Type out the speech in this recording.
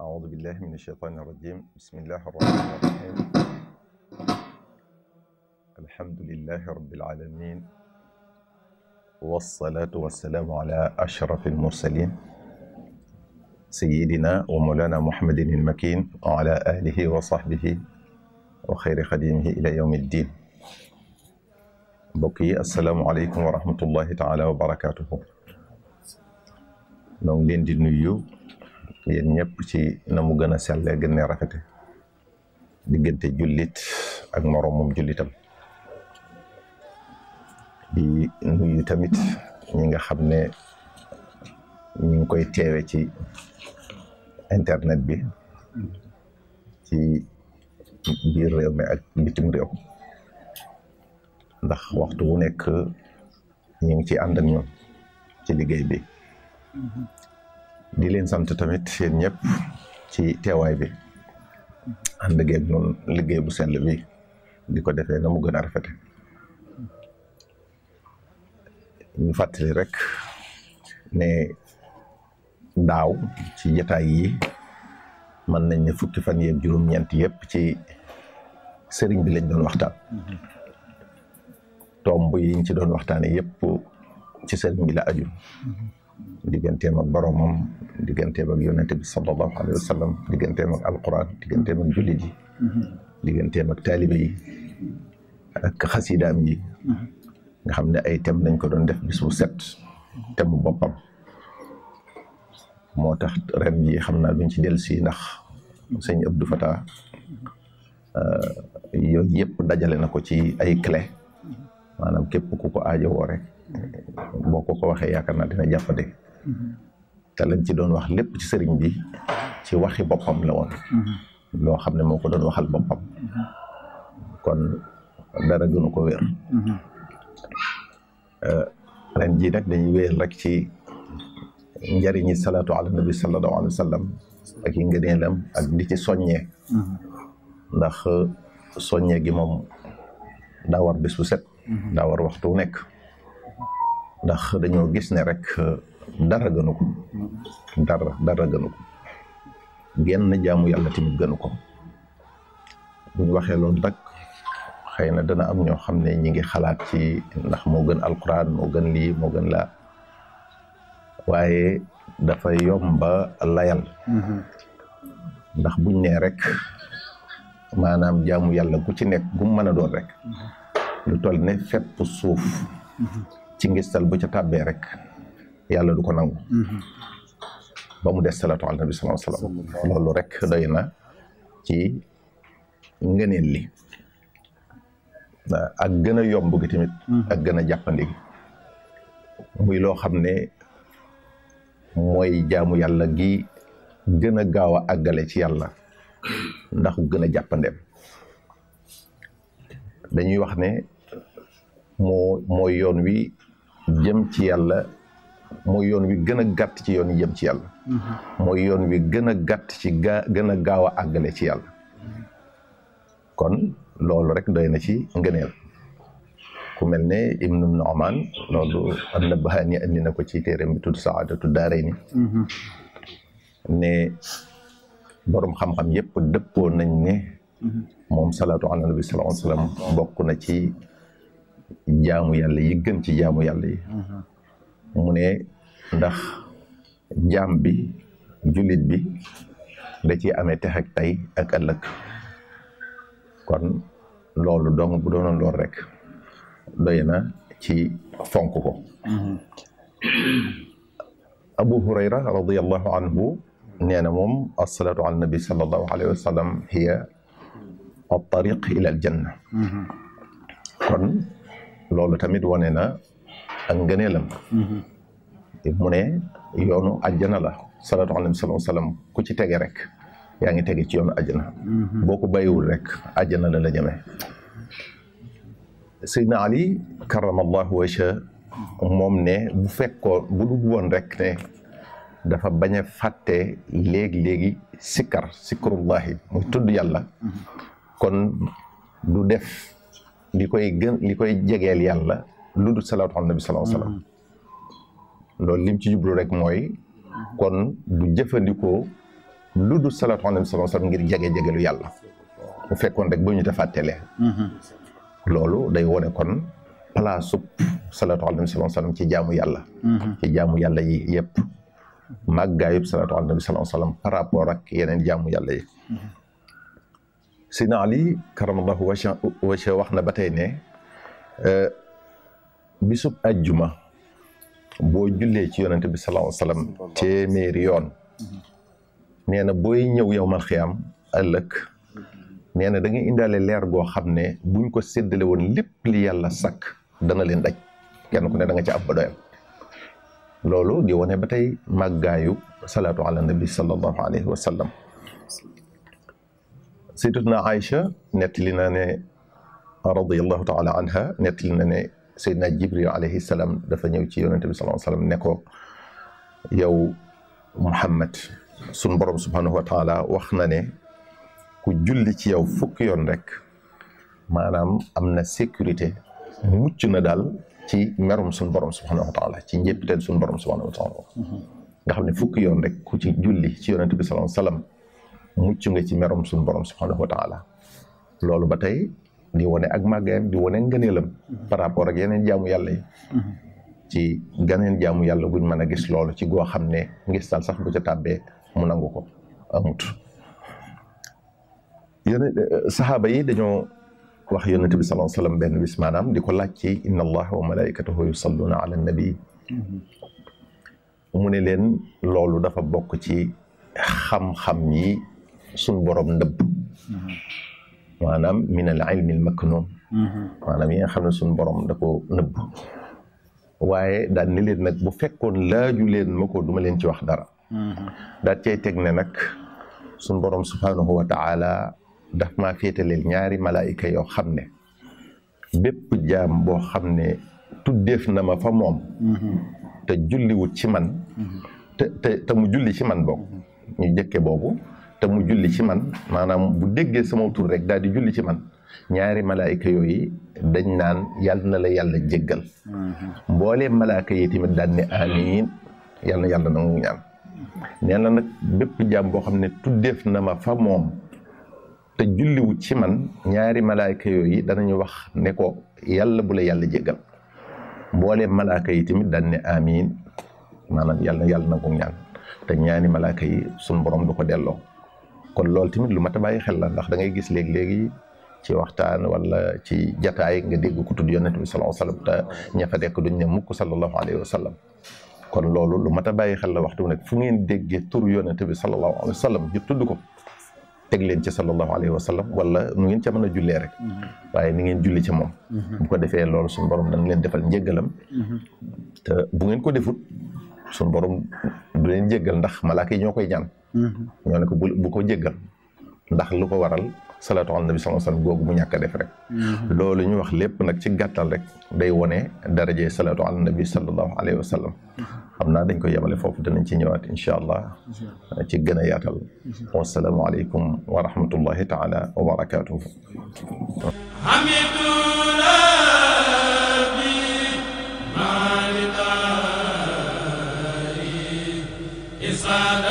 أعوذ بالله من الشيطان الرجيم. بسم الله الرحمن الرحيم. الحمد لله رب العالمين، والصلاة والسلام على أشرف المرسلين سيدنا ومولانا محمد المكين وعلى آله وصحبه وخير خديمه إلى يوم الدين. بقي السلام عليكم ورحمة الله تعالى وبركاته. نون لين دي نيو yéen ñëpp ci na mu gën a sellee gën a rafete diggante jullit ak moroomum jullitam di nuyu tamit ñi nga xam ne ñu ngi koy teewe ci internet bi ci biir réew mi ak bitim réew ndax waxtu wu nekk ñu ngi ci ànd ak ñoom ci liggéey bi di leen sant tamit yéen ñëpp ci teewaay bi ànd geeg noonu liggéey bu sell bi di ko defee na mu gën a rafete ñu fàttali rek ne daaw ci jataay yi mën nañ ne fukki fan yeeg juróom-ñeent yëpp ci sëriñ bi lañ doon waxtaan tomb yi ñu ci doon waxtaane yëpp ci sëriñ bi la aju digganteem ak boromam digganteem ak yonente bi sallallahu alayhi wa sallam digganteem ak alquran digganteem ak jullit yi digganteem ak taalibe yi ak xasidaam yi nga xam ne ay thème nañ ko doon def bis bu set thème boppam moo tax ren ji xam naa duñ ci dellu si ndax sëñ Abdou Fatah yooyu yëpp dajale na ko ci ay clé maanaam képp ku ko aajowoo rek boo ko waxee yaakaar naa dina jàppande te lañ ci doon wax lépp ci sëriñ bi ci waxi boppam la woon loo xam ne moo ko doon waxal boppam kon dara gënu ko wér ren ji nag dañuy wéyal rek ci njariñi salaatu ala nabi sallallahu alayhi wa sallam ak yi ngëneelam ak di ci soññee ndax soññee gi moom daa war bis bu set daa war waxtu wu nekk ndax dañoo gis ne rek dara gënu ko dara gënu ko genn jaamu yàlla tamit gënu ko bu ñu waxee loolu nag xëy na dana am ñoo xam ne ñi ngi xalaat ci ndax moo gën alquran moo gën lii moo gën laa waaye dafa yomba layal ndax buñ nee rek maanaam jaamu yàlla gu ci nekk gu mën a doon rek lu toll ne fépp suuf ci ngistal bu ca tàbbee rek yàlla du ko nangu ba mu des salaatu ala nabi sallallahu alayhi wa sallam loolu rek doy na ci ngëneel li ak gën a yomb gi tamit ak gën a jàppandi gi muy loo xam ne mooy jaamu yàlla gi gën a gaaw a àggale ci yàlla ndax gën a jàppandeem dañuy wax ne mooy yoon wi jëm ci yàlla mooy yoon wi gën a gàtt ci yoon yi jëm ci yàlla mooy yoon wi gën a gàtt ci gën a gaaw a àggale ci yàlla kon loolu rek doy na ci ngëneel ku mel ne Ibnu Nu'man loolu an-Nabhani andi na ko ci téereem bi tudd Saadatu Daarayni ne borom xam-xam yépp dëppoo nañ ne moom salaatu ala nabi sallallahu alayhi wa sallam bokk na ci jaamu yàlla yi gën ci jaamu yàlla yi mu ne ndax jaam bi jullit bi da ci amee tex ak tey ak ëllëg kon loolu dong bu doonoon lool rek doy na ci fonk ko Abu Hurayra radiyallahu anhu nee na moom asalaatu ala nabi sallallahu alayhi wa sallam hiya at-tariq ila al janna. kon loolu tamit wane na ak ngëneelam. mu ne yoonu àjjana la salaatu ala nabi sallallahu alayhi wa sallam ku ci tege rek yaa ngi tege ci yoonu àjjana. boo ko bàyyiwul rek àjjana la jëmee. Seydina Ali karamallahu wajha moom ne bu fekkoon bu dugg woon rek ne dafa bañ a fàtte léegi sikrullahi muy tudd yàlla. kon du def li koy jegeel yàlla lu dul salaatu ala nabi sallallahu alayhi wa sallam. loolu lim ci jublu rek mooy kon du jëfandikoo lu dul salaatu ala nabi sallallahu alayhi wa sallam ngir jegelu yàlla bu fekkoon rek ba ñu ta fàttelee. loolu day wone kon place sub salaatu ala nabi sallallahu alayhi wa sallam ci jaamu yàlla. ci jaamu yàlla yi yëpp màggaayub salaatu ala nabi sallallahu alayhi wa sallam par rapport ak yeneen jaamu yàlla yi. Seydina Ali karamallahu wajha wax na ba tey ne bisub ajjuma boo jullee ci yonente bi sallallahu alayhi wa sallam téeméeri yoon nee na booy ñëw yawmal xiyaam ëllëg nee na da nga indaale leer goo xam ne buñ ko séddale woon lépp li yàlla sakk dana leen daj kenn ku ne da nga ci ab ba doyal. loolu di wane ba tey màggaayu salaatu ala nabi sallallahu alayhi wa sallam. sayyidatuna Aïcha nettali na ne radiyallahu taala anha nettali na ne Seydina Jibril alayhi salaam dafa ñëw ci yonente bi sallallahu alayhi wa sallam ne ko yow Muhammad sun borom subhanahu wa taala wax na ne ku julli ci yow fukki yoon rek maanaam am na sécurité mucc na daal ci merum sun borom subhanahu wa taala ci njëppiteel sun borom subhanahu wa taala. nga xam ne fukki yoon rek ku ci julli ci yonente bi sallallahu alayhi wa sallam mucc nga ci merom sun borom subhanahu wa taala. loolu ba tey di wane ak màggaayam di wane ngëneelam par rapport ak yeneen jaamu yàlla yi. ci ganeen jaamu yàlla guñ mën a gis loolu ci goo xam ne ngistal sax bu ca tàbbee mu nangu ko amut. yeneen saxaaba yi dañoo wax yonente bi sallallahu alayhi wa sallam benn bis maanaam di ko laaj ci inna allaha wa malaikatahu yusalluna ala nabi. mu ne leen loolu dafa bokk ci xam-xam yi suñ borom ndëbb. maanaam min al ilmi al maknun. maanaam yi nga xam ne suñ borom da ko nëbb. waaye daal ni leen nag bu fekkoon laaju leen ma ko duma leen ci wax dara. daal cay teg ne nag suñ borom subhanahu wa taala daf maa féetaleel ñaari malaayika yoo xam ne bépp jaam boo xam ne tuddeef na ma fa moom. te julliwut ci man. te mu julli ci man boobu. ñu jëkke boobu te mu julli ci man maanaam bu déggee sama tur rek daal di julli ci man ñaari malaayika yooyu dañ naan yàlla na la yàlla jéggal. mbooleem malaayika yi tamit daal ne amiin yàlla na yàlla nangu ñaan. nee na nag bépp jaam boo xam ne tuddeef na ma fa moom te julliwut ci man ñaari malaayika yooyu danañu wax ne ko yàlla bu la yàlla jéggal. mbooleem malaayika yi tamit daal ne amiin maanaam yàlla na yàlla nangu ñaan. te ñaani malaaka yi sun borom du ko delloo. kon loolu tamit lu mat a bàyyi xel la ndax da ngay gis léegi-léegi ci waxtaan wala ci jataay nga dégg ku tudd yonent bi sallallahu alayhi wa sallam te ña fa nekk duñ ne mukk sallallahu alayhi wa sallam. kon loolu lu mat a bàyyi xel la waxtu nekk fu ngeen déggee tur yonent bi sallallahu alayhi wa sallam ñu tudd ko teg leen ci sallallahu alayhi wa sallam wala nu ngeen ca mën a jullee rek. waaye ni ngeen julli ci moom. bu ko defee loolu suñu borom dañ leen defal njéggalam. te bu ngeen ko defut suñ borom du leen jéggal ndax malaaka yi ñoo koy ñaan. ñoo ne ko bu ko jéggal ndax lu ko waral salaatu ala nabi sallallahu alayhi wasallam googu mu ñàkk a def rek. loolu ñu wax lépp nag ci gàttal rek day wone daraje salaatu ala nabi sallallahu alayhi wa sallam. xam naa dañ koy yemale foofu dinañ ci ñëwaat incha allah ci gën a yaatal. wasalaamu aleykum wa rahmatullahi taala wa barakatuhu. Sada